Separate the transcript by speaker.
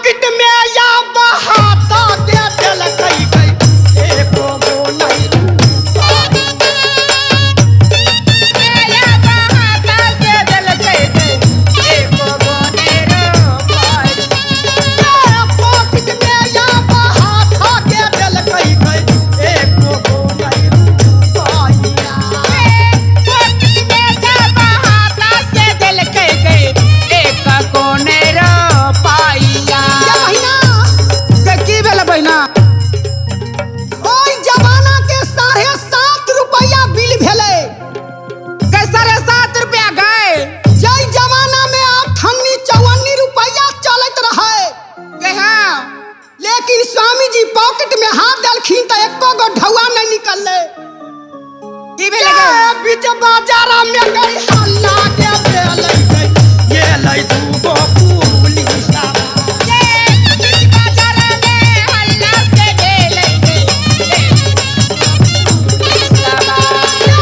Speaker 1: Pocket में या बहाता के देलकै गई एको गो नहीं पॉकेट में या बहाता के देलकै गई एको गो नहीं रुपैया। ये महीना
Speaker 2: की भेल बहिना?
Speaker 1: ओहि जमाना के 7.5 रुपैया बिल भेलै।
Speaker 2: गए 7.5 रुपया गए।
Speaker 1: जै जमाना में 98 54 रुपैया चलैत रहे।
Speaker 2: गए हाँ।
Speaker 1: लेकिन स्वामी जी पॉकेट में हाथ देलखिन तऽ एको गो ढौआ नहीं निकललै।
Speaker 2: की भेल गए?
Speaker 1: ये बीच बाजार में गई हल्ला के भेलै गई ये लै दू गो।